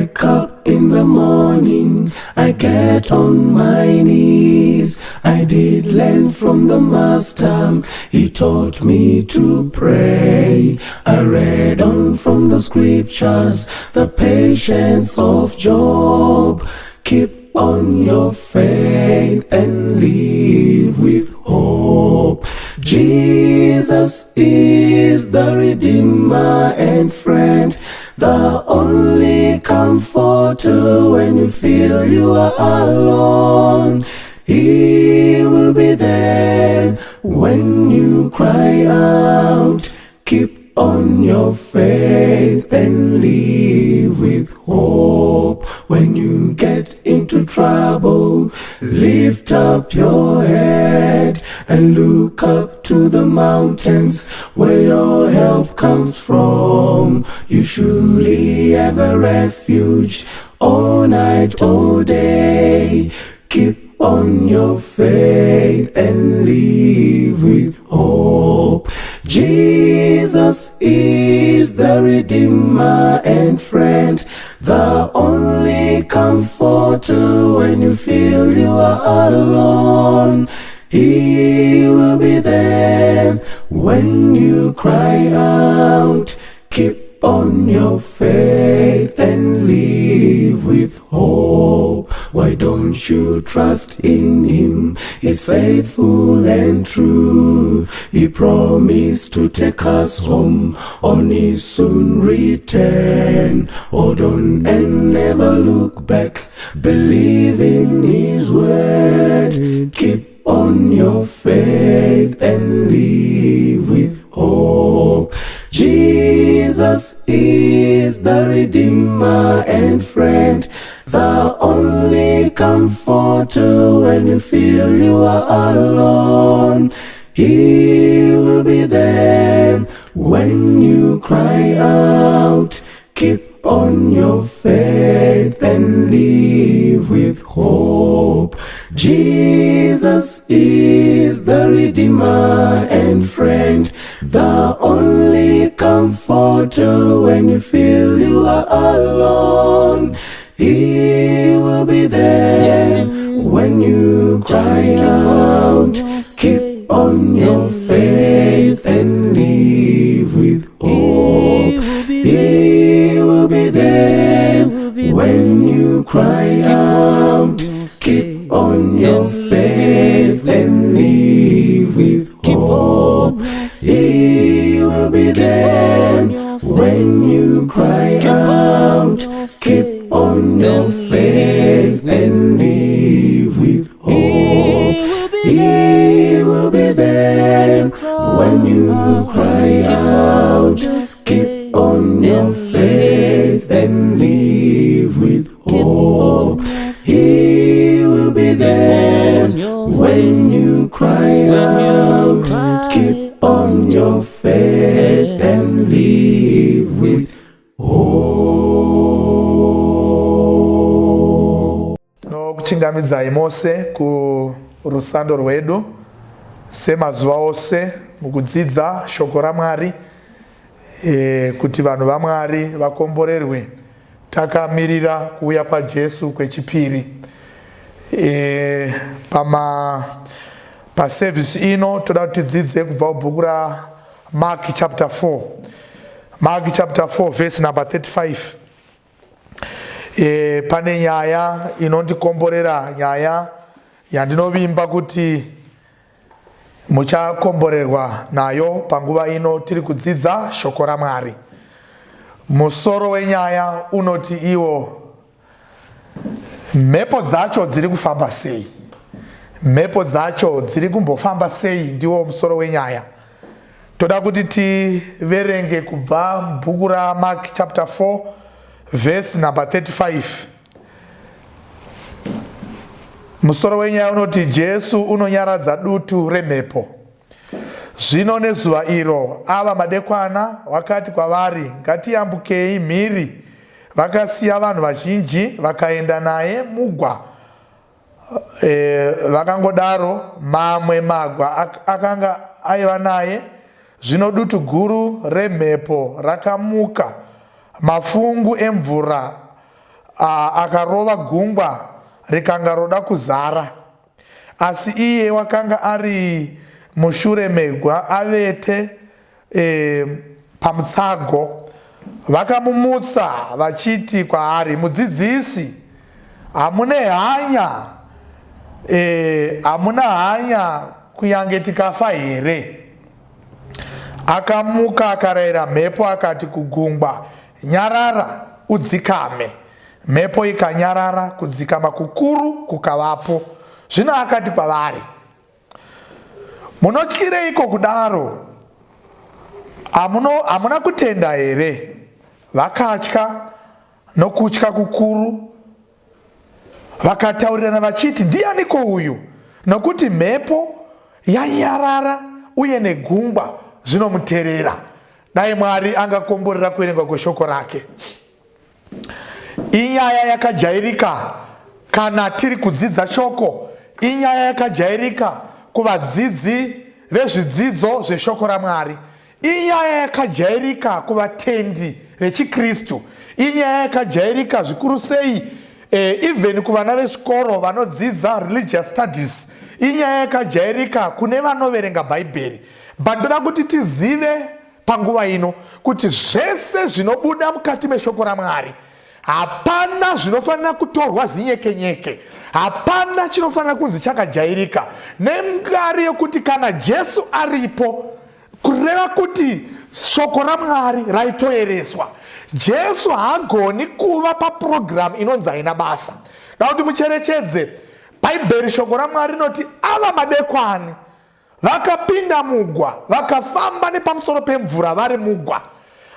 wake up in the morning, I get on my knees. I did learn from the master, he taught me to pray. I read on from the scriptures, the patience of Job. Keep on your faith and live with hope. Jesus is the Redeemer and friend, the only comforter when you feel you are alone. He will be there when you cry out. Keep on your faith and live with hope. When you get into trouble, lift up your head and look up to the mountains where your help comes from. You surely have a refuge all night, all day. Keep on your faith and live with hope. Jesus is the Redeemer and friend, the only comforter when you feel you are alone. He will be there when you cry out. Keep on your faith and live with hope. Why don't you trust in him? He's faithful and true. He promised to take us home on his soon return. Hold on and never look back. Believe in his word. Keep on your faith and live with hope. Jesus is the Redeemer and friend, the only comforter when you feel you are alone. He will be there when you cry out. Keep on your faith and live with hope. Jesus is the Redeemer and friend, the only comforter when you feel you are alone. He will be there when you cry out. Keep on your faith and live with hope. He will be there when you cry out. Keep on your faith and live with hope. He will be there when you cry out. Keep on your faith and live with hope. He will be there when you cry out. Keep on your faith and live with hope. He will be there when you cry out. Keep on your faith and live with hope. Tinokuchingamidzai mose kurusando rwedu semazuva ose mukudzidza shoko raMwari e, kuti vanhu vaMwari vakomborerwe takamirira kuuya kwaJesu kwechipiri. E, pama pasevhisi ino toda kuti tidzidze kubva kubhuku raMark chapter 4, Mark chapter 4 verse number 35. E, pane nyaya inondikomborera, nyaya yandinovimba kuti muchakomborerwa nayo panguva ino tiri kudzidza shoko raMwari. Musoro wenyaya unoti iwo, "Mhepo dzacho dziri kufamba sei?" Mhepo dzacho dziri kumbofamba sei? Ndiwo musoro wenyaya. Toda kuti tiverenge kubva mubhuku raMark chapter 4 verse number 35. Musoro wenyaya unoti, "Jesu unonyaradza dutu remhepo." Zvino nezuva iro ava madekwana, wakati kwavari, "Ngatiyambukei mhiri." Vakasiya vanhu vazhinji, vakaenda naye mugwa. E, vakangodaro mamwe magwa akanga aiva naye. Zvino dutu guru remhepo rakamuka, mafungu emvura. Akarova gungwa rikanga roda kuzara. Asi iye wakanga ari mushure megwa avete e, pamutsago. Vakamumutsa vachiti kwaari, Mudzidzisi, hamune hanya e, hamuna hanya kunyange tikafa here? Akamuka akarayira mhepo akati kugungwa, Nyarara, udzikame. Mhepo ikanyarara, kudzikama kukuru kukavapo. Zvino akati kwavari, Munotyireiko kudaro? Hamuna kutenda here? Vakatya nokutya kukuru, vakataurirana vachiti, Ndianiko uyu? Nokuti mhepo yanyarara uye negungwa zvinomuterera. Dai Mwari angakomborera kuverengwa kweshoko rake. Inyaya yakajairika kana tiri kudzidza shoko, inyaya yakajairika kuvadzidzi vezvidzidzo zveshoko raMwari, inyaya yakajairika kuvatendi vechiKristu, inyaya yakajairika zvikuru sei even kuvana vezvikoro vanodzidza religious studies, inyaya yakajairika kune vanoverenga Bhaibheri. But ndoda kuti tizive panguva ino kuti zvese zvinobuda mukati meshoko raMwari hapana zvinofanira kutorwa zinyekenyeke, hapana chinofanira kunzi chakajairika nengari yekuti kana Jesu aripo, kureva kuti shoko raMwari raitoereswa. Jesu haagoni kuva papurogiramu inonzi haina basa. Da kuti mucherechedze Bhaibheri, shoko raMwari rinoti ava madekwani Vakapinda mugwa, vakafamba nepamusoro pemvura vari mugwa.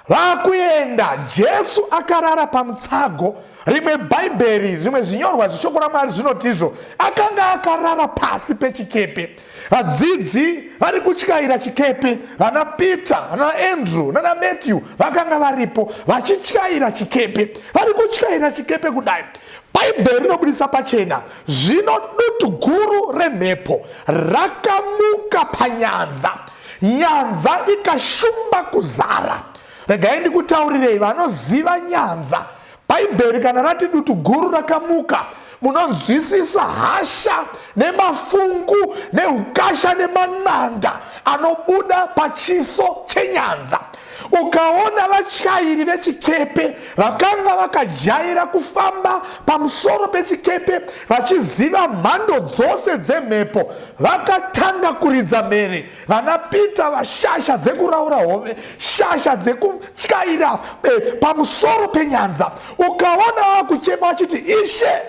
Vakuenda, Jesu akarara pamutsago. Rimwe Bhaibheri, zvimwe zvinyorwa zveshoko raMwari zvinotizvo akanga akarara pasi pechikepe. Vadzidzi vari kutyaira chikepe, vana Peter, vana Andrew nana Matthew vakanga varipo vachityaira chikepe, vari kutyaira chikepe kudai. Bhaibheri rinobudisa pachena zvino dutu guru remhepo rakamuka panyanza, nyanza ikashumba kuzara. Regai ndikutaurirei vanoziva nyanza, Bhaibheri kana rati dutu guru rakamuka, munonzwisisa hasha nemafungu neukasha nemananda anobuda pachiso chenyanza. Ukaona vatyairi vechikepe vakanga vakajaira kufamba pamusoro pechikepe vachiziva mhando dzose dzemhepo vakatanga kuridza mhere. Vana Peter vashasha dzekuraura hove, shasha dzekutyaira eh, pamusoro penyanza. Ukaona vakuchema vachiti, Ishe,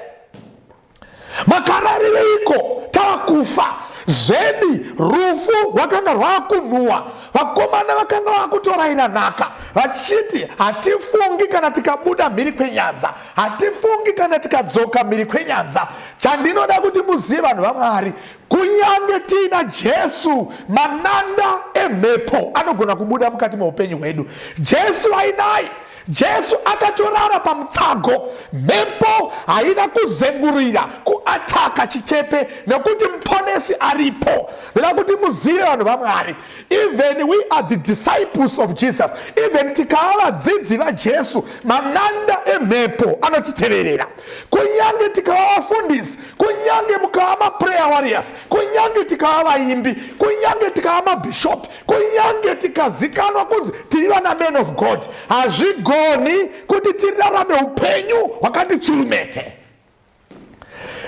Makararireiko tava kufa zvedi? Rufu rwakanga rwakunhuwa. Vakomana vakanga vakutoraira nhaka vachiti hatifungi kana tikabuda mhiri kwenyanza, hatifungi kana tikadzoka mhiri kwenyanza. Chandinoda kuti muzive vanhu vaMwari, kunyange tiina Jesu, mananda emhepo anogona kubuda mukati meupenyu hwedu. Jesu ainaye. Jesu akatorara pamutsago. Mhepo haina kuzengurira kuataka chikepe nekuti muponesi aripo. Ndoda kuti muzive vanhu vaMwari, even we are the disciples of Jesus, even tikava vadzidzi vaJesu, mananda emhepo anotiteverera. Kunyange tikava vafundisi, kunyange mukava maprayer warriors, kunyange tikava vaimbi, kunyange tikava mabhishopi, Kunyange tikazikanwa kunzi tiri vana man of God, hazvigoni kuti tirarame upenyu hwakati tsurumete.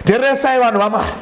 Teresai vanhu vaMwari,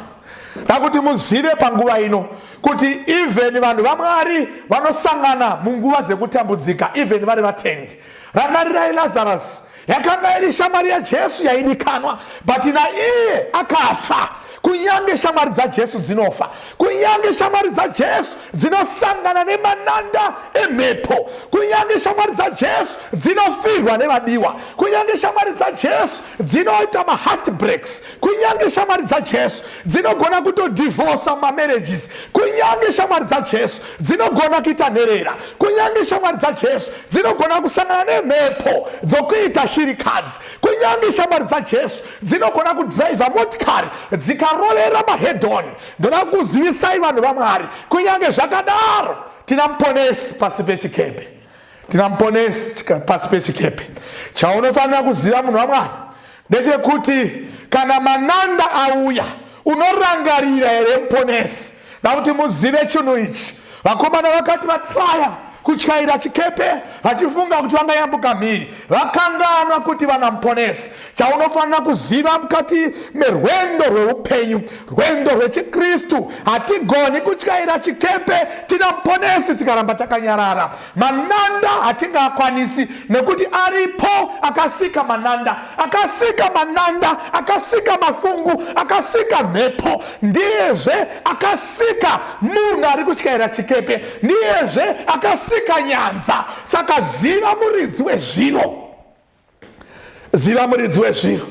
dakuti muzive panguva ino kuti even vanhu vaMwari vanosangana munguva dzekutambudzika, even vari vatendi. Rangarirai Lazarus, yakanga iri shamwari yaJesu yaidikanwa, but naiye akafa. Kunyange shamwari dzaJesu dzinofa, kunyange shamwari dzaJesu dzinosangana nemananda emhepo, kunyange shamwari dzaJesu dzinofirwa nevadiwa, kunyange shamwari dzaJesu dzinoita maheartbreaks, kunyange shamwari dzaJesu dzinogona kutodivhosa mumamarriages, kunyange shamwari dzaJesu dzinogona kuita nherera, kunyange shamwari dzaJesu dzinogona kusangana nemhepo dzokuita shirikadzi, kunyange shamwari dzaJesu dzinogona kudhiraivha motikari dzikarovera mahedon. Ndoda kuzivisai vanhu vaMwari, kunyange zvakadaro tina muponesi pasi pechikepe, tina muponesi pasi pechikepe. Chaunofanira kuziva munhu waMwari. Ndechekuti kana mananda auya, unorangarira here Muponesi? Ndakuti muzive chinhu ichi. Vakomana vakati vatraya kutyaira chikepe vachifunga kuti vangayambuka mhiri, vakanganwa kuti vana Muponesi. Chaunofanira kuziva mukati merwendo rweupenyu, rwendo rwechiKristu, hatigoni kutyaira chikepe tina Muponesi tikaramba takanyarara. Mananda hatingaakwanisi nekuti aripo akasika mananda, akasika mananda, akasika mafungu, akasika mhepo, ndiyezve akasika munhu ari kutyaira chikepe, ndiyezve akasika nyanza. Saka ziva muridzi wezviro. Ziva muridzi wezviro.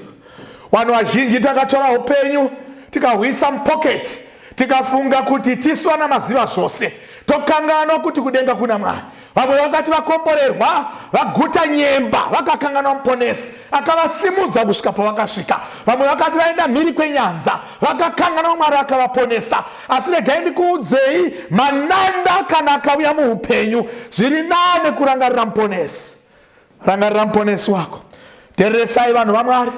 Vanhu vazhinji takatora upenyu tikahwisa mupocket, tikafunga kuti tisu ana maziva zvose, tokanganwa kuti kudenga kuna Mwari. Vamwe vakati vakomborerwa, vaguta nyemba, vakakanganwa Muponesi akavasimudza kusvika pavakasvika. Vamwe vakati vaenda mhiri kwenyanza, vakakanganwa Mwari akavaponesa. Asi regai ndikuudzei, mananda kana akauya muupenyu, zviri nane kurangarira Muponesi. Rangarira Muponesi wako. Tereresai vanhu vaMwari.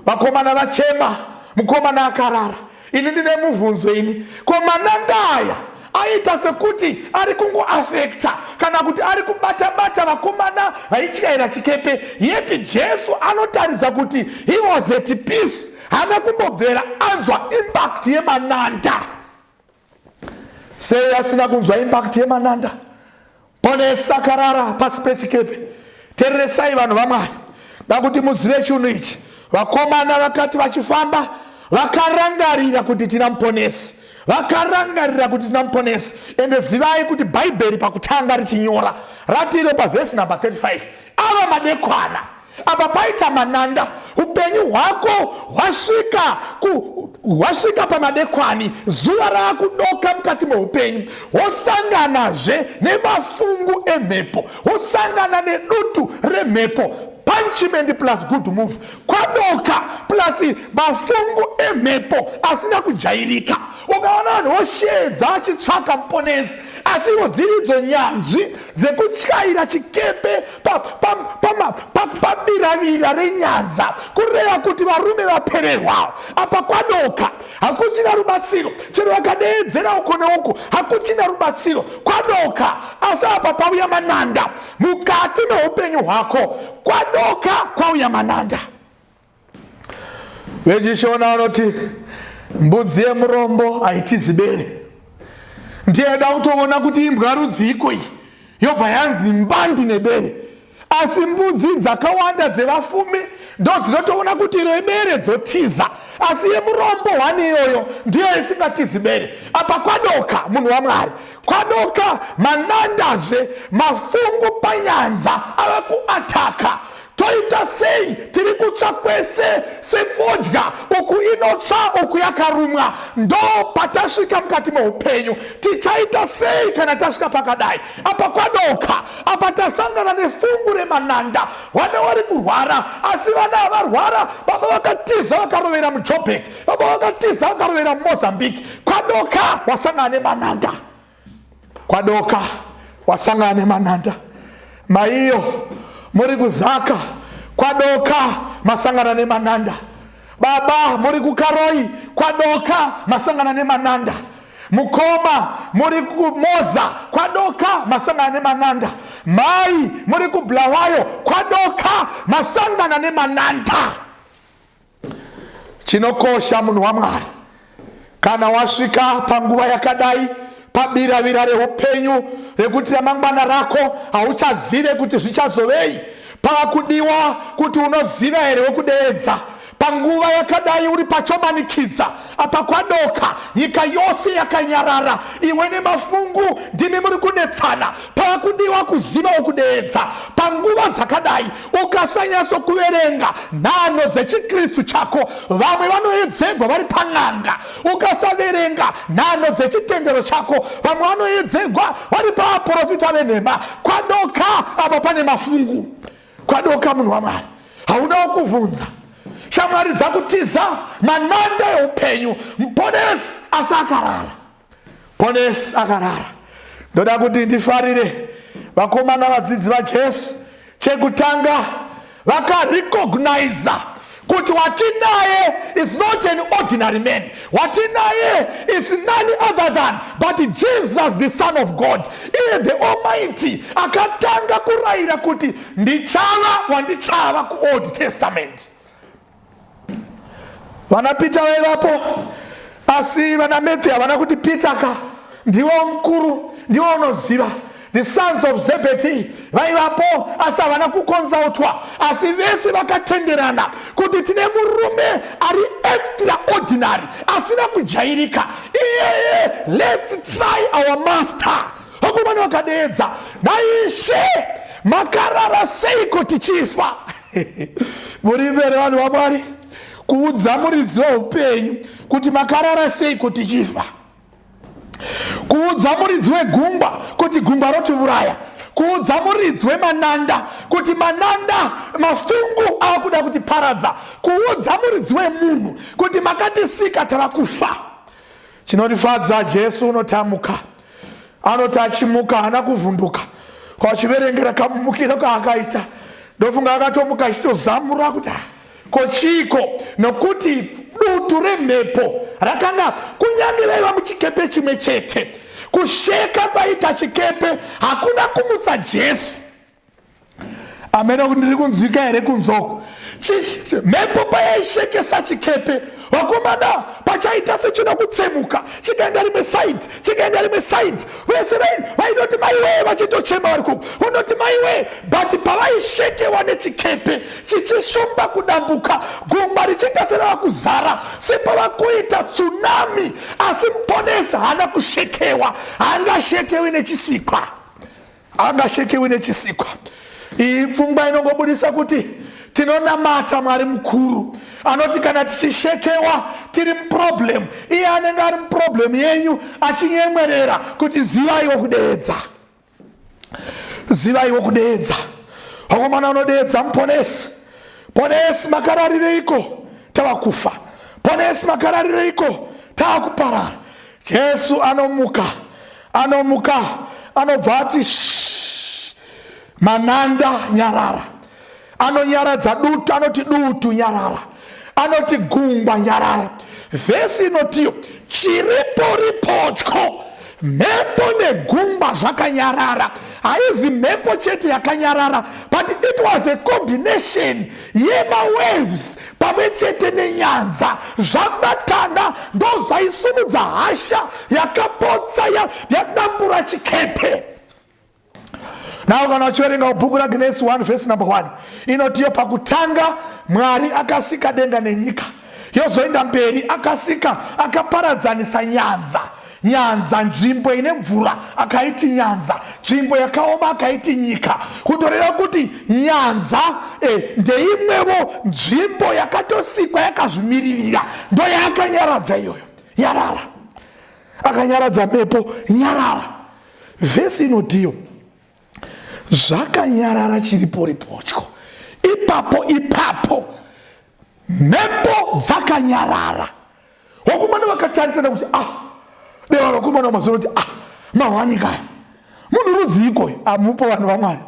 Vakomana vachema, mukomana akarara. Ini ndine muvhunzo ini. Ko mananda aya aiita sekuti ari kungoafekta kana kuti ari kubata-bata vakomana vaityaira chikepe, yet Jesu anotaridza kuti he was at peace. Haana kumbobvera anzwa impact yemananda. Sei asina kunzwa impact yemananda? Ponesi akarara pasi pechikepe. Tereresai vanhu vaMwari, dakuti muzive chinhu ichi. Vakomana vakati vachifamba vakarangarira kuti tina Muponesi, vakarangarira kuti tina Muponesi. Ende zivai kuti Bhaibheri pakutanga richinyora ratiro pavhesi namba 35, ava madekwana apa paita mananda, upenyu hwako hwasvika hwasvika pamadekwani, zuva raakudoka mukati meupenyu, wosanganazve nemafungu emhepo, wosangana nedutu remhepo, punchment plus good move, kwadoka plus mafungu emhepo asina kujairika. Ukaona vanhu vosheedza vachitsvaka Muponesi, asi ivo dziridzo nyanzvi dzekutyaira chikepe pabiravira renyanza, kureva kuti varume vapererwa. Apa kwadoka, hakuchina rubatsiro. Chero vakadeedzera uko neuko, hakuchina rubatsiro, kwadoka. Asi apa pauya mananda mukati meupenyu hwako, kwadoka, kwauya mananda. VechiShona vanoti mbudzi yemurombo haitizi bere. Ndiyeda kutoona kuti imbwa rudziiko iyi yobva yanzi mbandi nebere, asi mbudzi dzakawanda dzevafumi ndo dzinotoona kuti iro ibere dzotiza, asi yemurombo hwani iyoyo ndiyo isingatizi bere. Apa kwadoka, munhu waMwari, kwadoka, manandazve mafungu panyanza ava kuataka. Toita sei? Tiri kutsva kwese sefodya, uku inotsva uku yakarumwa. Ndo patasvika mukati meupenyu. Tichaita sei kana tasvika pakadai? Apa kwadoka, apa tasangana nefungu remananda. Vana vari kurwara, asi vana havarwara. Baba vakatiza vakarovera muJobek, baba vakatiza vakarovera muMozambique. Kwadoka, wasangana nemananda. Kwadoka, wasangana nemananda. Maiyo muri kuZaka, kwadoka, masangana nemananda. Baba muri kuKaroi, kwadoka, masangana nemananda. Mukoma muri kuMoza, kwadoka, masangana nemananda. Mai muri kuBulawayo, kwadoka, masangana nemananda. Chinokosha munhu waMwari, kana wasvika panguva yakadai, pabiravira reupenyu rekuti ramangwana rako hauchazive kuti zvichazovei, pava kudiwa kuti unoziva here wekudeedza. Panguva yakadai uri pachomanikidza, apa kwadoka, nyika yose yakanyarara, iwe nemafungu ndimi muri kunetsana. Pava kudiwa kuziva wekudeedza. Panguva dzakadai ukasanyatso kuverenga nhano dzechiKristu chako, vamwe vanoedzegwa vari pan'anga. Ukasaverenga nhano dzechitendero chako, vamwe vanoedzegwa vari pavaprofita venhema. Kwadoka, apa pane mafungu. Kwadoka, munhu waMwari, haunawo kuvhunza. Shamwari dzakutiza, mananda eupenyu, Muponesi asi akarara. Ponesi akarara. Ndoda kuti ndifarire vakomana vadzidzi vaJesu. Chekutanga vakarecogniza. Kuti watinaye is not an ordinary man. Watinaye is none other than but Jesus the Son of God, iye the Almighty akatanga kurayira kuti ndichava wandichava kuOld Testament. Vana Peter vaivapo, asi vana Matthew havana kuti Peter ka ndiwe mukuru, ndiwe unoziva. The sons of Zebedee vaivapo, asi havana kuconsultwa, asi vese vakatenderana kuti tine murume ari extraordinary, asina kujairika iyeye. Let's try our master. Vakomana vakadeedza, "Naishe, makarara seiko tichifa?" Muri mbere, vanhu vaMwari, kuudza muridzi weupenyu kuti makarara seiko tichifa, kuudza muridzi wegungwa kuti gungwa rotiuraya, kuudza muridzi wemananda kuti mananda mafungu akuda kutiparadza, kuudza muridzi wemunhu kuti makatisika, tava kufa. Chinondifadza, Jesu unotamuka. Anoti achimuka haana kuvhunduka. Kwachiverengera kamumukiro kaakaita, ndofunga akatomuka achitozamura kuti, "Ah, ko chiiko?" Nokuti dutu remhepo rakanga, kunyange vaiva muchikepe chimwe chete, kusheka kwaita chikepe hakuna kumutsa Jesu. Amene kuti ndiri kunzwika here kunzoko? Mhepo payaishekesa chikepe, vakomana, pachaita sechinoda kutsemuka, chikaenda rimwe side, chikaenda rimwe side, vese vaitoti maiwe, vachitochema vari kuko, vanoti maiwe. But pavaishekewa nechikepe chichishomba kudambuka, gungwa richiita serava kuzara, sepava kuita tsunami, asi Muponesi haana kushekewa. Haangashekewi nechisikwa, angashekewi nechisikwa. Iyi pfungwa inongobudisa kuti tinonamata Mwari mukuru anoti kana tichishekewa, tiri muproblem, iye anenge ari muproblem yenyu achinyemwerera kuti zivaiwo kudeedza, zivaiwo kudeedza. Vakomana unodeedza Muponesi, "Ponesi, makararireiko? Tava kufa. Ponesi, makararireiko? Tava kuparara." Jesu anomuka, anomuka, anobva ati, "Shh, mananda nyarara." Anonyaradza dutu, anoti, "Dutu nyarara." Anoti, "Gungwa nyarara." Vhesi inotiyo chiripo ripotyo, mhepo negungwa zvakanyarara. Haizi mhepo chete yakanyarara, but it was a combination yemawaves pamwe chete nenyanza zvabatana, ndo zvaisumudza hasha yakapotsa yadambura chikepe. Nawo kana uchiverenga bhuku raGenesis 1 vhesi number 1, inotiyo pakutanga Mwari akasika denga nenyika. Yozoenda mberi, akasika, akaparadzanisa nyanza. Nyanza, nzvimbo ine mvura akaiti nyanza, nzvimbo yakaoma akaiti nyika. Kutoreva kuti nyanza ndeimwewo nzvimbo yakatosikwa yakazvimiririra. Ndo yaakanyaradza iyoyo, nyarara. Akanyaradza mhepo, nyarara. Vhesi inotiyo zvakanyarara chiriporipotyo. Ipapo ipapo mhepo dzakanyarara. Vakomana vakatarisana kuti, ah, deva vakomana vamazuva kuti, ah, mawanikaya munhu rudziikoyo amupo. Vanhu vaMwari,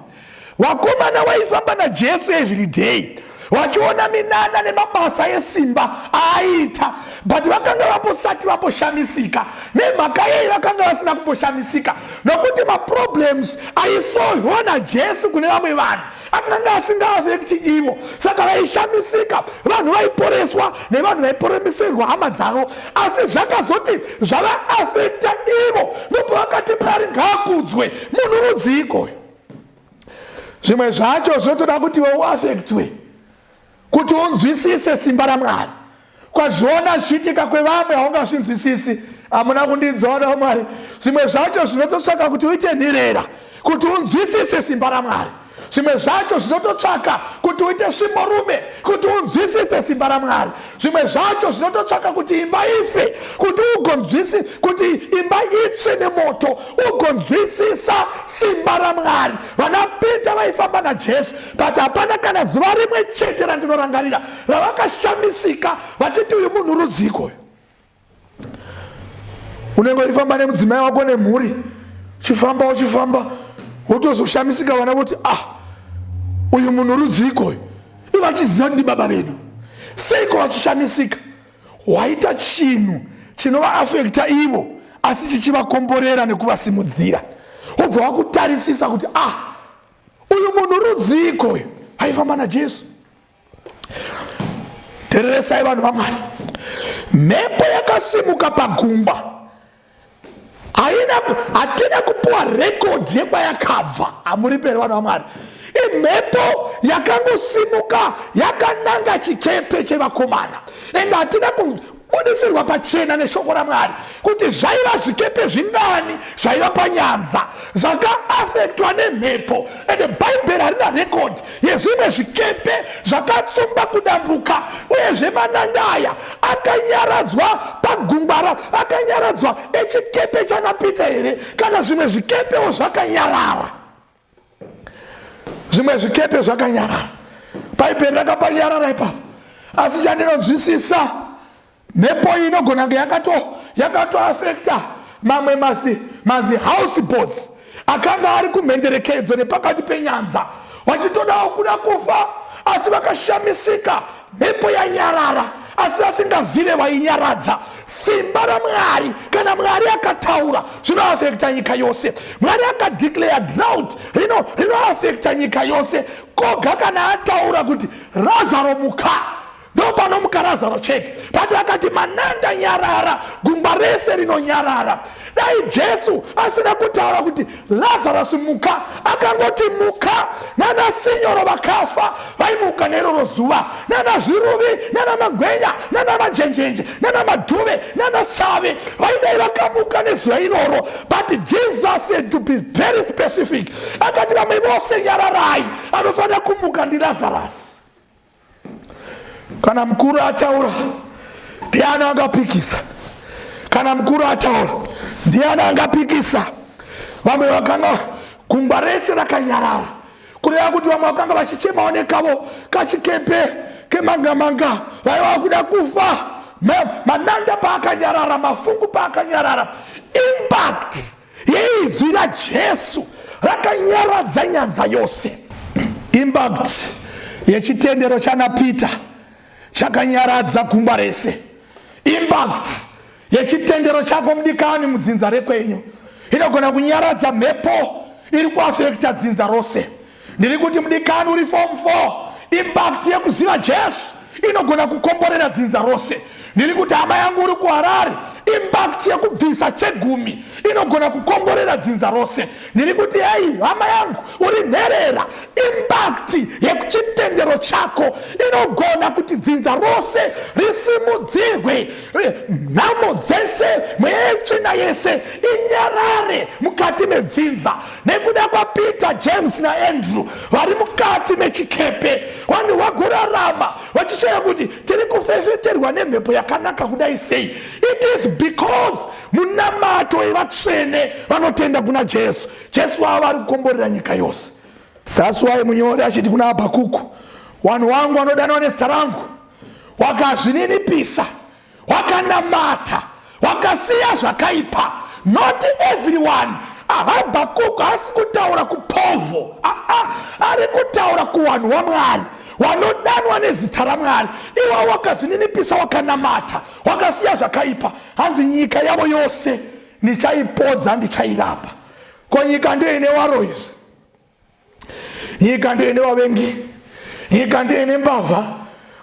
vakomana vaifamba naJesu every day, vachiona minana nemabasa esimba aaita, but vakanga vambosati vamboshamisika. Nemhaka yei vakanga vasina kumboshamisika? Nokuti maproblems aisolvwa naJesu kune vamwe vanhu akanga asingaaffecti ivo. Saka vaishamisika vanhu vaiporeswa nevanhu vaiporeserwa hama dzavo, asi zvakazoti zvavaaffecta ivo, ndopavakati, "Mwari ngaakudzwe, munhu rudziikoyo." Zvimwe zvacho zvotoda kuti iwe uaffectwe kuti unzwisise simba raMwari. Kwazviona zvichiitika kwevamwe, haungazvinzwisisi. Hamuna kundinzwa, Mwari? Zvimwe zvacho zvinototsvaka kuti uite nherera kuti unzwisise simba raMwari. Zvimwe zvacho zvinototsvaka kuti uite svimborume kuti unzwisise simba raMwari. Zvimwe zvacho zvinototsvaka kuti imba ife kuti ugonzwisi, kuti imba itsve nemoto ugonzwisisa simba raMwari. Vana Pita vaifamba naJesu, but hapana kana zuva rimwe chete randinorangarira ravakashamisika vachiti, "Uyu munhu rudziko?" Unenge uchifamba nemudzimai wako nemhuri, uchifamba, uchifamba, wotozoshamisika vana voti, "Ah, uyu munhu rudzikoyo?" Ivo vachiziva kuti ndibaba vedu. Seiko vachishamisika? Waita chinhu chinovaafekta ivo asi chichivakomborera nekuvasimudzira. Wobva wakutarisisa kuti ah, uyu munhu rudziiko uyu aifamba naJesu. Tereresai vanhu vaMwari, mhepo yakasimuka pagungwa haina, hatina kupuwa rekodhi yekwayakabva. Hamuriperi vanhu vaMwari, imhepo yakangosimuka yakananga chikepe chevakomana, ende hatina kubudisirwa pachena neshoko raMwari kuti zvaiva zvikepe zvingani zvaiva panyanza zvakaafektwa nemhepo. Ende Bhaibheri harina rekodhi yezvimwe zvikepe zvakatsumba kudambuka, uyezve mananda aya akanyaradzwa pagungwa, akanyaradzwa echikepe chana Peter here, kana zvimwe zvikepewo zvakanyarara? Zvimwe zvikepe zvakanyarara, Bhaibheri rakapanyarara ipapo. Asi chandinonzwisisa, mhepo iyi inogona kunge yakatoafekta mamwe mazi mazi house boats akanga ari kumhenderekedzo nepakati penyanza, vachitodawo kuda kufa, asi vakashamisika mhepo yanyarara, asi vasingazive vainyaradza. Simba raMwari, kana Mwari akataura zvinoafekta nyika yose. Mwari akadeclare drought rinoafekta nyika yose. Koga kana ataura kuti Razaro muka, ndopanomuka Razaro chete. But akati mananda nyarara, gungwa rese rinonyarara. Dai Jesu asina kutaura kuti Lazarus muka, akangoti muka, nana sinyoro vakafa vaimuka neroro zuva, nana zviruvi, nana magwenya, nana manjenjenje, nana madhuve, nana save vaidai vakamuka nezuva iroro. But Jesus had to be very specific, akati vamwe vose nyararai, anofanira kumuka ndiLazarus. Kana mukuru ataura, ndiani angapikisa? Kana mukuru ataura, ndiani angapikisa? Vamwe vakanga gungwa rese rakanyarara, kureva kuti vamwe vakanga vachichemawo nekavo kachikepe kemanga manga, vaiva kuda kufa. Mananda paakanyarara, mafungu paakanyarara, impact yeizwi raJesu rakanyaradza nyanza yose. Impact yechitendero chana Peter chakanyaradza gungwa rese. Impact yechitendero chako mudikani mudzinza rekwenyu inogona kunyaradza mhepo iri kuafekta dzinza rose. Ndiri kuti mudikani uri form 4, impact yekuziva Jesu inogona kukomborera dzinza rose. Ndiri kuti hama yangu uri kuHarare, impact yekubvisa chegumi inogona kukomborera dzinza rose. Ndiri kuti hei hama yangu uri nherera, impact yekuchitendero chako inogona kuti dzinza rose risimudzirwe, nhamo dzese, mweya yetsvina yese inyarare mukati medzinza. Nekuda kwaPeter, James naAndrew vari mukati mechikepe, vanhu vagorarama vachishaya kuti tiri kufefeterwa nemhepo yakanaka kudai sei. It is because munamato wevatsvene vanotenda kuna Jesu. Jesu vava vari kukomborera nyika yose. That's why munyori achiti kuna Habakuku, vanhu vangu vanodanwa nezita rangu wakazvininipisa, wakanamata, wakasiya zvakaipa. Not everyone. Habakuku haasi kutaura kupovho, ari kutaura kuvanhu waMwari wanodanwa nezita raMwari. Iwe wakazvininipisa, wakanamata, wakasiya zvakaipa, hanzi nyika yavo yose ndichaipodza, ndichairapa. Ko nyika ndiyo ine waro izvi, nyika ndiyo ine vavengi, nyika ndiyo ine mbavha.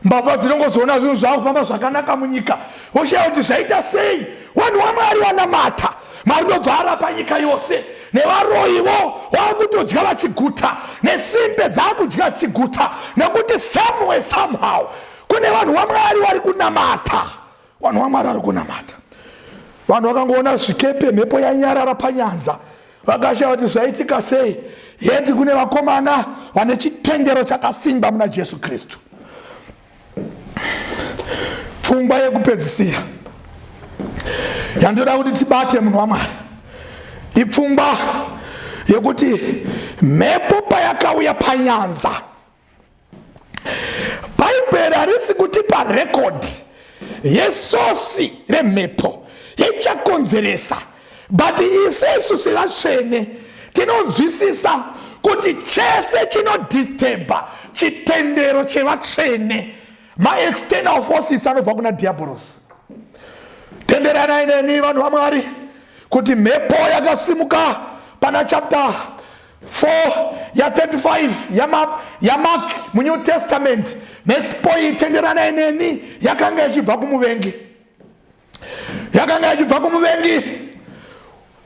Mbavha dzinongozoona zvinhu zvakufamba zvakanaka munyika, voshaya kuti zvaita sei. Vanhu vaMwari vanamata, Mwari ndobva arapa nyika yose. Nevaroyivo vakutodya vachiguta, nesimbe dzakudya dzichiguta, nekuti somewhere somehow kune vanhu vaMwari vari kunamata. Vanhu vaMwari vari kunamata. Vanhu vakangoona zvikepe, mhepo yanyarara panyanza, vakashaya kuti zvaitika sei. Yeti kune vakomana vane chitendero chakasimba muna Jesu Kristu. Pfungwa yekupedzisira yandoda kuti tibate, munhu waMwari, ipfungwa yekuti mhepo payakauya panyanza, Bhaibheri harisi kutipa rekodhi yesosi remhepo yechakonzeresa, but isesu sevatsvene tinonzwisisa kuti chese chinodisturba chitendero chevatsvene. Maexternal forces anobva kuna Diabolosi. Tenderanai neni, vanhu vaMwari, kuti mhepo yakasimuka pana chapter 4 ya35 yaMark muNew Testament, mhepo iyi, tenderanai neni, yakanga ichibva kumuvengi, yakanga ichibva kumuvengi,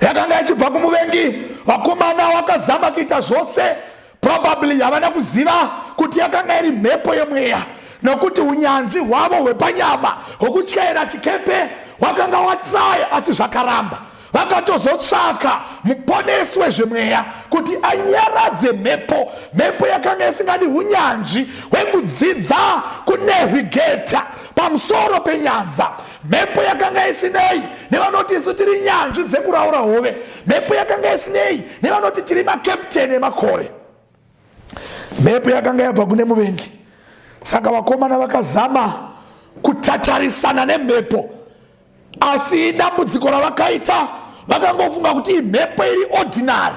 yakanga ichibva kumuvengi. Vakomana vakazama kuita zvose. Probably havana kuziva kuti yakanga iri mhepo yemweya, nokuti unyanzvi hwavo hwepanyama hwekutyaira chikepe hwakanga watsaya, asi zvakaramba. Vakatozotsvaka muponesi wezvemweya kuti anyaradze mhepo. Mhepo yakanga isingadi unyanzvi hwekudzidza kunavigata pamusoro penyanza. Mhepo yakanga isinei nevanoti isu tiri nyanzvi dzekuraura hove. Mhepo yakanga isinei nevanoti tiri makapteni emakore. Mhepo yakanga yabva kune muvengi. Saka vakomana vakazama kutatarisana nemhepo, asi dambudziko ravakaita, vakangofunga kuti imhepo iri ordinary.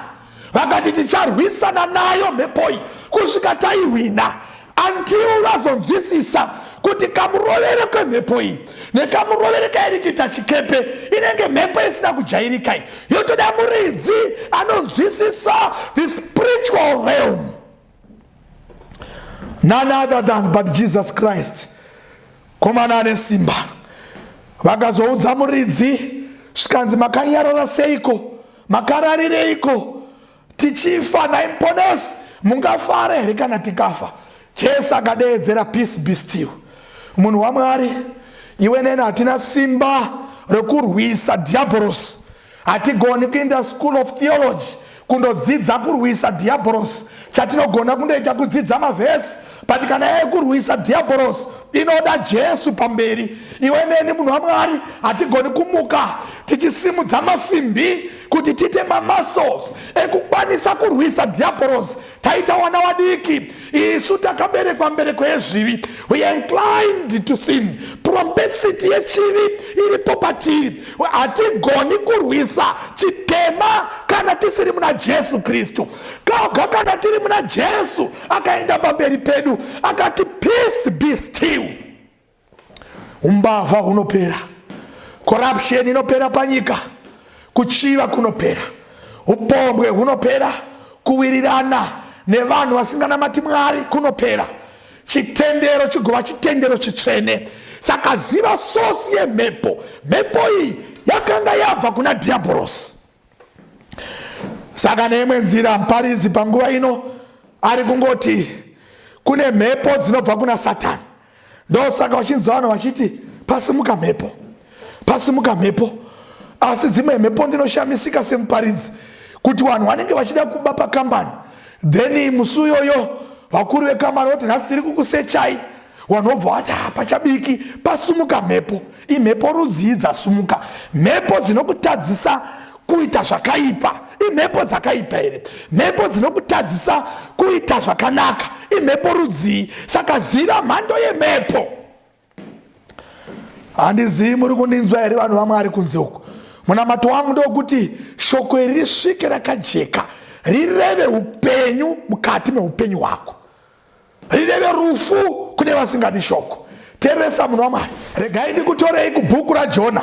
Vakati, "Ticharwisana nayo mhepo iyi kusvika taihwina," until vazonzwisisa kuti kamurovere kwemhepo iyi nekamurovere kairi kuita chikepe, inenge mhepo isina kujairika iyi, yotoda muridzi anonzwisisa the spiritual realm, none other than but Jesus Christ, komana ane simba. Vakazoudza muridzi, zvikanzi, "Makanyarara seiko? Makararireiko tichifa? Naimuponesi, mungafara here kana tikafa?" Jesu akadeedzera, "Peace, be still." Munhu waMwari, iwe neni hatina simba rekurwisa Dhiabhorosi. Hatigoni kuenda school of theology kundodzidza kurwisa Dhiabhorosi. Chatinogona kundoita kudzidza mavhesi, but kana yekurwisa Dhiabhorosi inoda Jesu pamberi. Iwe neni, munhu waMwari, hatigoni kumuka tichisimudza masimbi kuti tiite mamuscles ekukwanisa kurwisa Dhiabhorosi. Taita wana wadiki isu, takaberekwa mbereko yezvivi. We are inclined to sin. Propensity yechivi iripo patiri. Hatigoni kurwisa chitema kana tisiri muna Jesu Kristu. Koga kana tiri muna Jesu, akaenda pamberi pedu akati, "Peace, be still," umbavha hunopera, corruption inopera panyika, kuchiva kunopera, upombwe hunopera, kuwirirana nevanhu vasinganamati Mwari kunopera, chitendero chigova chitendero chitsvene. Saka ziva source yemhepo. Mhepo iyi yakanga yabva kuna Dhiabhorosi. Saka neimwe nzira, muparidzi panguva ino ari kungoti kune mhepo dzinobva kuna Satani. Ndosaka vachinzwa vanhu vachiti pasimuka mhepo, pasimuka mhepo. Asi dzimwe mhepo, ndinoshamisika semuparidzi kuti vanhu vanenge vachida kuba pakambani, then musi uyoyo vakuru vekambani voti, "Nhasi tiri kukusechai." Vanhu vobva vati, "Hapachabiki, pasumuka mhepo." Imhepo rudzii dzasumuka? Mhepo dzinokutadzisa kuita zvakaipa imhepo dzakaipa here? Mhepo dzinokutadzisa kuita zvakanaka imhepo rudzii? Saka ziva mhando yemhepo. Handizivi muri kundinzwa here, vanhu vaMwari kunze uko. Munamato wangu ndokuti shoko iri risvike rakajeka, rireve upenyu mukati meupenyu hwako, rireve rufu kune vasingadi shoko. Teeresa, munhu waMwari. Regai ndikutorei kubhuku raJona.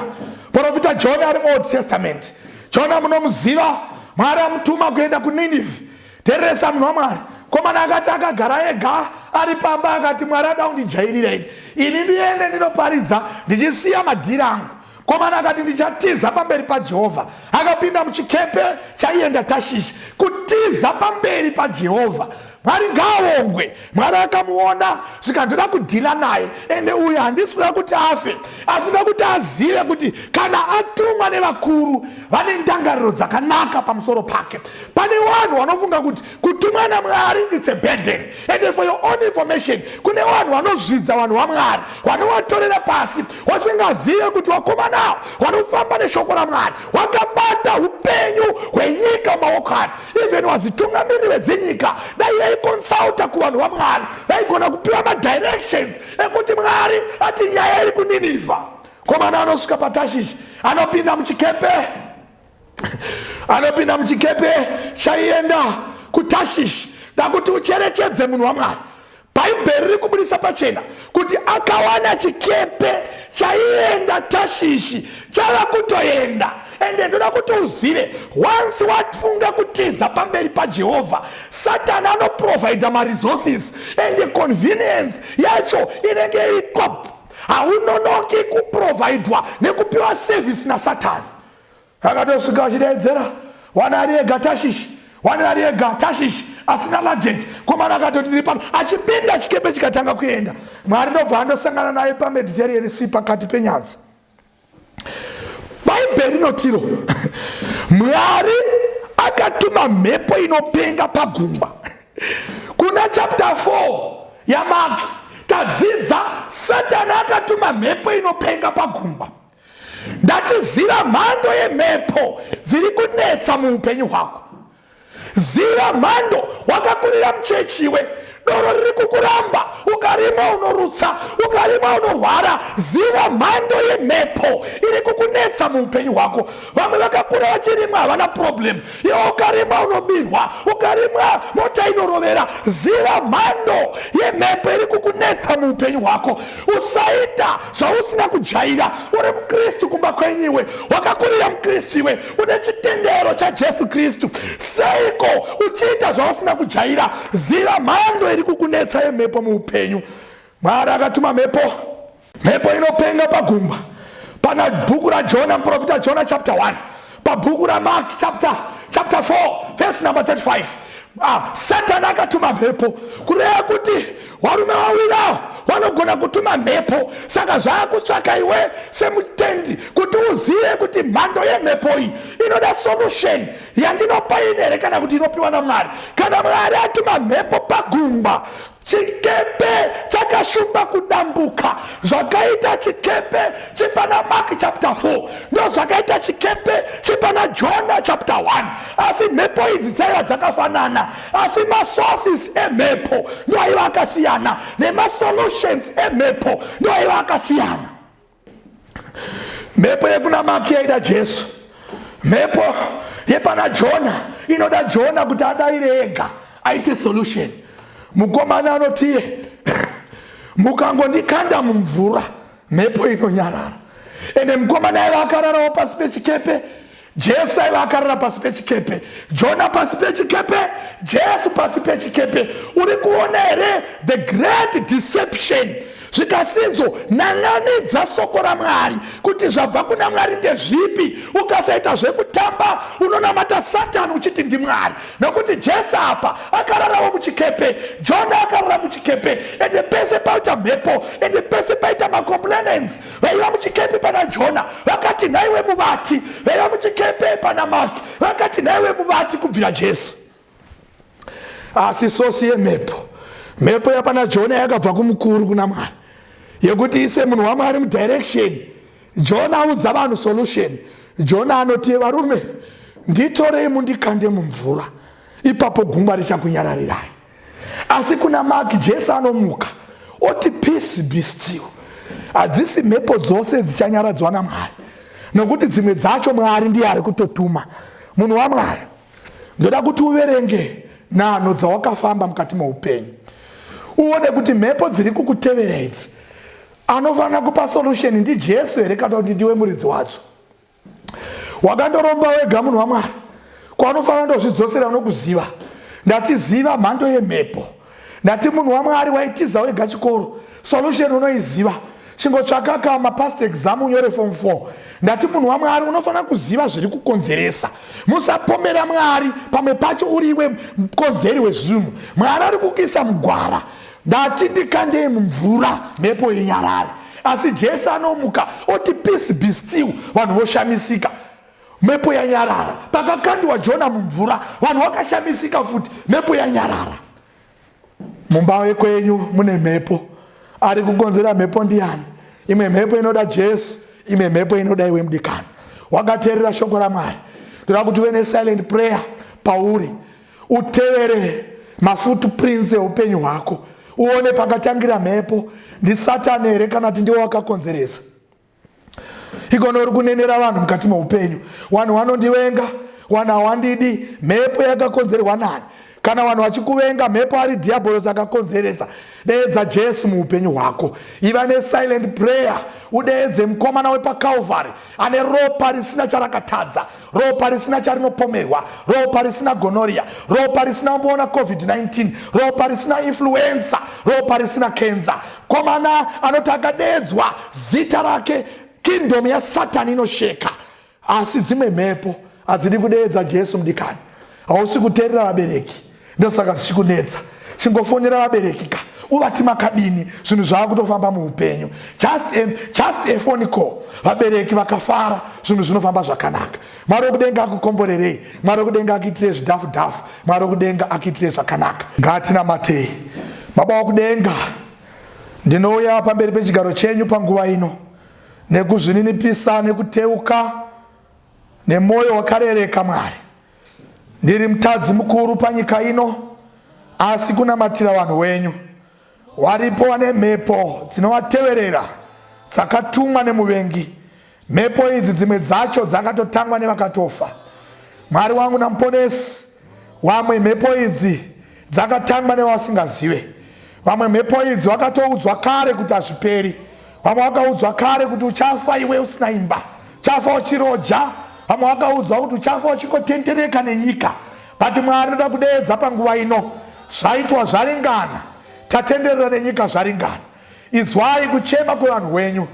Profita Jona ari muOld Testament. Jona munomuziva. Mwari amutuma kuenda kuNinivhi. Teeresa, munhu waMwari. Komana akati akagara ega ari pamba, akati, "Mwari ada kundijairira ini, ini ndiende ndinoparidza ndichisiya madhiri angu." Komana akati, "Ndichatiza pamberi paJehovha." Akapinda muchikepe chaienda Tashishi kutiza pamberi paJehovha. Mwari ngaawongwe. Mwari akamuona, zvikandoda kudhila naye. Ende uyu handisi kuda kuti afe, asi ndoda kuti azive kuti kana atumwa nevakuru vane ndangariro dzakanaka pamusoro pake. Pane vanhu vanofunga kuti kutumwa naMwari, it's a burden. And for your own information, kune vanhu vanozvidza vanhu vaMwari, vanovatorera pasi, vasingazive kuti vakomana vanofamba neshoko raMwari vakabata upenyu hwenyika mumaoko avo. Even vazitungamiriri vedzinyika, dai vaikonsulta kuvanhu vaMwari, vaigona kupiwa madirections ekuti Mwari ati nyaya iri kuNinivha. Komana anosvika paTashishi, anopinda muchikepe, anopinda muchikepe chaienda kuTashishi. Ndakuti ucherechedze, munhu waMwari, Bhaibheri riri kubudisa pachena kuti Kuti akawana chikepe chaienda Tashishi chava kutoenda. Ende ndoda kuti uzive, once wafunga kutiza pamberi paJehovha, Satani anoprovhaida maresources and convenience yacho inenge iri cop. Haunonoki kuprovhaidwa nekupiwa service naSatani. Akatosvika achidaidzera, wana ari ega Tashishi, wana ari ega Tashishi, asina luggage. Komana akatoti tiri pano, achipinda chikepe chikatanga kuenda. Mwari ndobva andosangana naye paMediterranean Sea, pakati penyanza. Bhaibheri rinotiro Mwari akatuma mhepo inopenga pagungwa. Kuna chapter 4 yaMark tadzidza Satani akatuma mhepo inopenga pagungwa. Ndati ziva mhando yemhepo dziri kunetsa muupenyu hwako. Ziva mhando. Wakakurira muchechiwe, doro riri kukuramba, ukarimwa unorutsa, ukarimwa unorwara. Ziva mhando yemhepo iri kukunetsa muupenyu hwako. Vamwe vakakura vachirimwa havana problem, iwe ukarimwa unobirwa, ukarimwa mota inorovera. Ziva mhando yemhepo iri kukunetsa muupenyu hwako. Usaita zvausina kujaira. Uri mukristu kumba kwenyiwe, wakakurira mukristu, iwe une chitendero chaJesu Kristu, seiko uchiita zvausina kujaira? Ziva mhando iri kukunetsa yemhepo muupenyu. Mwari akatuma mhepo, mhepo inopenga pagungwa. Pana bhuku raJona, muprofita Jona chapter 1, pabhuku raMark chapter 4 verse number 35. Satani akatuma mhepo, kureva kuti varume vawiri ava vanogona kutuma mhepo. Saka zvaakutsvaka iwe semutendi kuti uzive kuti mhando yemhepo iyi inoda solution yandinopa ini here kana kuti inopiwa naMwari. Kana Mwari atuma mhepo pagungwa, chikepe chakashumba kudambuka. Zvakaita chikepe chepana Mark chapter 4 ndo zvakaita chikepe chepana Jona chapter 1. Asi mhepo idzi dzaiva dzakafanana, asi masources emhepo ndo aiva akasiyana, nemasolutions emhepo ndo aiva akasiyana. Mhepo yekuna Mark yaida Jesu, mhepo yepana Jona inoda Jona kuti adayire ega aite solution. Mukomana anotiye, mukangondikanda mumvura, mhepo inonyarara. Ende mukomana aiva akararawo pasi pechikepe, Jesu aiva akarara pasi pechikepe, Jona pasi pechikepe, Jesu pasi pechikepe. Uri kuona here the great deception? Zvikasinzo nan'anidza soko raMwari kuti zvabva kuna Mwari ndezvipi. Ukasaita zvekutamba, unonamata Satani uchiti ndiMwari, nokuti Jesu apa akararawo muchikepe, Jona akarara muchikepe. Ende pese paita mhepo, ende pese paita macomplainants, vaiva muchikepe pana Jona vakati, nhaiwe muvati. Vaiva muchikepe pana Mark vakati, nhaiwe muvati, kubvira Jesu. Asi source yemhepo, mhepo yapana Jona yakabva kumukuru, kuna Mwari, yekuti ise munhu waMwari mudirection. Jona audza vanhu solution. Jona anoti, varume, nditorei mundikande mumvura, ipapo gungwa richakunyararirai. Asi kuna Mark, Jesu anomuka oti, peace, be still. Hadzisi mhepo dzose dzichanyaradzwa naMwari, nokuti dzimwe dzacho Mwari ndiye ari kutotuma. Munhu waMwari, ndoda kuti uverenge nhanho dzawakafamba mukati meupenyu, uone kuti mhepo dziri kukutevera idzi, anofanira kupa solution ndiJesu here kana kuti ndiwe muridzi wadzo? Wakandoromba wega, munhu waMwari, kwaunofanira ndozvidzosera nokuziva. Ndati ziva mhando yemhepo. Ndati, munhu waMwari, waitiza wega chikoro, solution unoiziva, chingotsvaka kama past exam unyore form 4. Ndati, munhu waMwari, unofanira kuziva zviri kukonzeresa. Musapomera Mwari, pamwe pacho uriwe mukonzeri wezvinhu. Mwari ari kukuisa mugwara. Ndati ndikandei mumvura, mhepo inyarare. Asi Jesu anomuka oti, peace, be still. Vanhu voshamisika, mhepo yanyarara. Pakakandiwa Jona mumvura, vanhu vakashamisika futi, mhepo yanyarara. Mumba kwenyu mune mhepo, ari kukonzera mhepo ndiani? Imwe mhepo inoda Jesu, imwe mhepo inoda iwe mudikani wakateerera shoko raMwari. Ndoda kuti uve nesilent prayer pauri, utevere mafootprints eupenyu hwako, uone pakatangira mhepo. NdiSatani here kana kuti ndiwo wakakonzeresa? Ikono uri kunenera vanhu mukati meupenyu, vanhu vanondivenga, vanhu hawandidi. Mhepo yakakonzerwa nani? Kana vanhu vachikuvenga, mhepo ari dhiabhorosi akakonzeresa. Deedza Jesu muupenyu hwako. Iva nesilent prayer, udeedze mukomana wepaCalvary ane ropa risina charakatadza, ropa risina charinopomerwa, ropa risina gonoria, ropa risina kumboona COVID-19, ropa risina influenza, ropa risina kenza. Komana anoti akadeedzwa zita rake, kingdom yaSatani inosheka. Asi dzimwe mhepo hadzidi kudeedza Jesu. Mudikani, hausi kuteerera vabereki, ndosaka zvichikunetsa. Chingofonera vabereki ka, uvati makadini, zvinhu zvava kutofamba muupenyu. Just a phone call, vabereki vakafara, zvinhu zvinofamba zvakanaka. Mwari wekudenga akukomborerei. Mwari wekudenga akuitirei zvidhafu dhafu. Mwari wekudenga akuitirei zvakanaka. Ngatinamatei. Baba wakudenga, ndinouya pamberi pechigaro chenyu panguva ino nekuzvininipisa, nekuteuka, nemwoyo wakarereka. Mwari, ndiri mutadzi mukuru panyika ino, asi kunamatira vanhu wenyu waripo vane mhepo dzinovateverera dzakatumwa nemuvengi. Mhepo idzi dzimwe dzacho dzakatotangwa nevakatofa. Mwari wangu namuponesi, wamwe mhepo idzi dzakatangwa nevasingazive. Vamwe mhepo idzi vakatoudzwa kare kuti hazviperi. Vamwe vakaudzwa kare kuti uchafa iwe usina imba, uchafa uchiroja. Vamwe vakaudzwa kuti uchafa uchingotendereka nenyika. But Mwari, ndoda kudeedza panguva ino, zvaitwa zvaringana, tatenderera nenyika zvaringana. Izwai kuchema kwevanhu wenyu.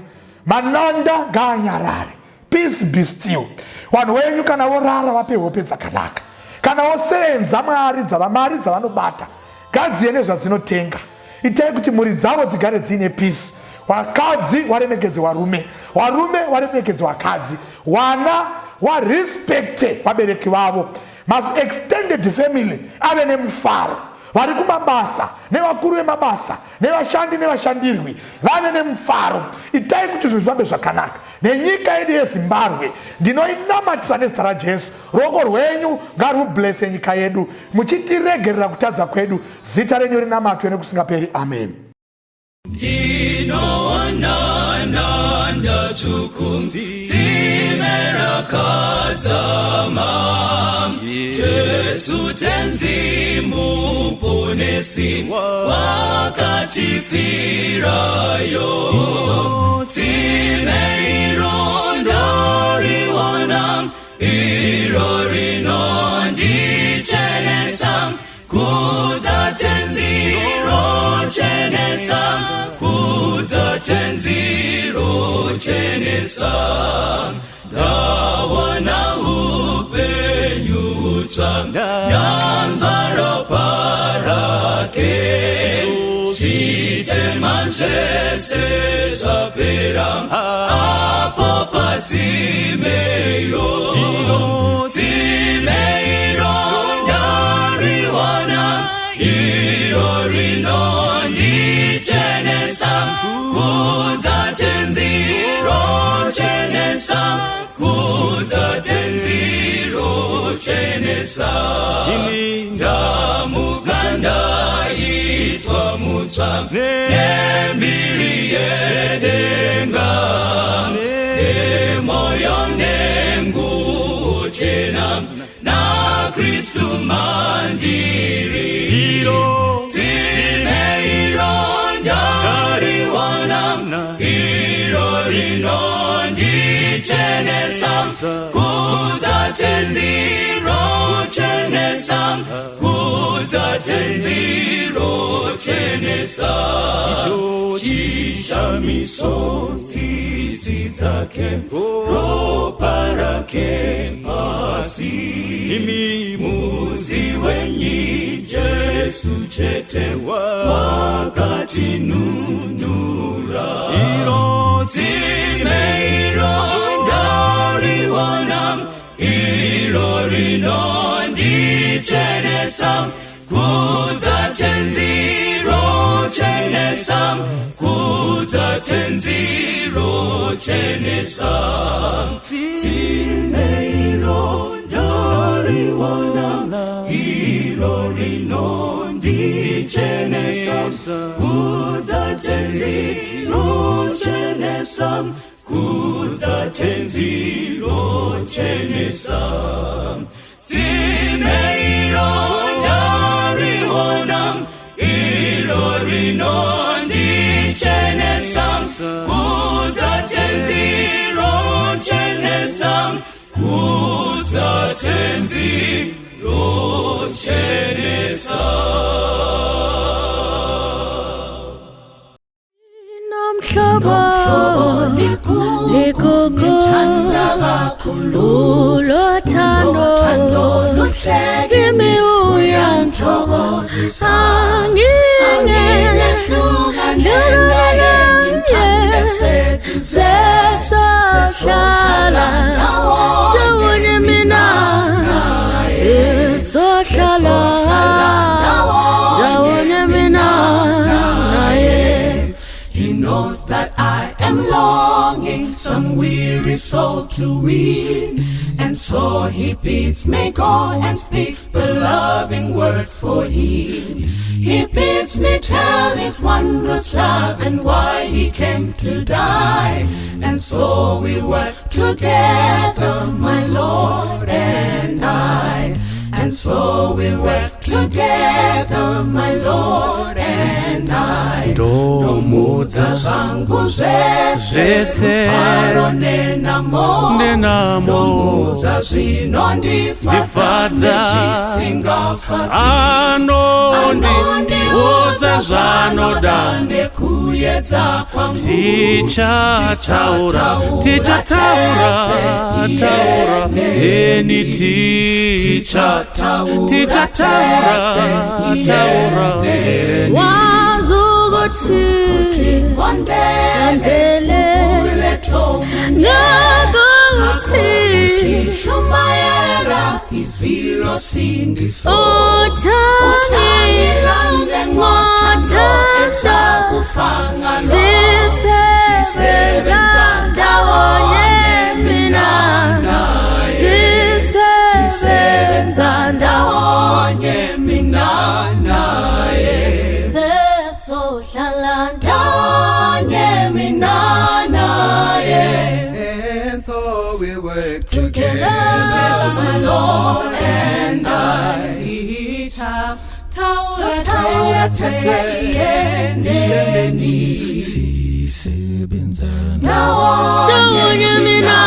Mananda ngaanyarare, peace be still. Vanhu wenyu kana vorara, vape hope dzakanaka. Kana vosenza, Mwari, dzava mari dzavanobata ngadziye nezvadzinotenga. Itai kuti mhuri dzavo dzigare dziine peace. Vakadzi waremekedze varume, varume waremekedze vakadzi, vana warespekte vabereki vavo, maextended family ave nemufaro. Vari kumabasa nevakuru vemabasa, nevashandi nevashandirwi vave nemufaro. Itai kuti zvinhu zvifambe zvakanaka nenyika yedu yeZimbabwe. Ndinoinamatira nezita raJesu. Ruoko rwenyu ngarwublese nyika yedu, muchitiregerera kutadza kwedu. Zita renyu rinamatwe nekusingaperi. Amen. Ndinowana ndatsvuku, tsime rakadzama, Jesu Tenzi Muponesi wakatifirayo. Tsime iro ndariwana, iro rinondichenesa. Kudza Tenzi rochenesa, kudza Tenzi rochenesa. Ndawana upenyu hutsva, ndanzwa ropa rake. Zvitema zvese zvapera apo patsimeyo. Tsime iro ndariwana, iro rinondichenesa. Kudza Tenzi rochenesa, kudza Tenzi rochenesa. Ndamuka, ndaitwa mutsva nembiri yedenga, nemoyo nenguo chena, naKristu mandiri. Tsime iro ndariwana, iro rinondichenesa. Kudza Tenzi rochenesa, kudza Tenzi rochenesa. Chishamiso tsitsi dzake, ropa rake pasi. Muzi wenyi Jesu chete wakatinunura. Tsime iro ndariwana, iro rinondichenesa. Kudza Tenzi rochenesa, kudza Tenzi rochenesa. Tsime iro ndariwana, iro rinondichenesa. Kudza Tenzi rochenesa, kudza Tenzi rochenesa. Tsime iro. Kudza Tenzi rochenesa, kudza Tenzi rochenesa. Nomhlobo ligugu ulothando kimi uyangithokozisa angingehlukana sesohlala ndawonye mina sesohlala ndawonye mina naye. He knows that I am longing some weary soul to win. And so he bids me go and speak the loving words for him. He bids me tell his wondrous love and why he came to die. And so we work together, my Lord and I. And so we work together, my Lord and I. Ndomuudza zvangu zvese, Zvese. Rufaro nenhamo, Nenhamo. Ndomuudza zvinondifadza Ndifadza. nezvisingafadzi. Anondiudza zvanoda nekuyedza kwangu. Tichataura, tichataura, taura eni, ticha tichataura, taura eni. Wazi ukuthi Ngondele ngakuthi shumayela izwi losindiso. Uthani ngothando sisebenza ndawonye mina, sisebenza ndawonye mina naye. Sesohlala ndawonye mina naye. And so we work Together, my Lord and I. Taura tese iye neni. Sisebenza ndawonye mina.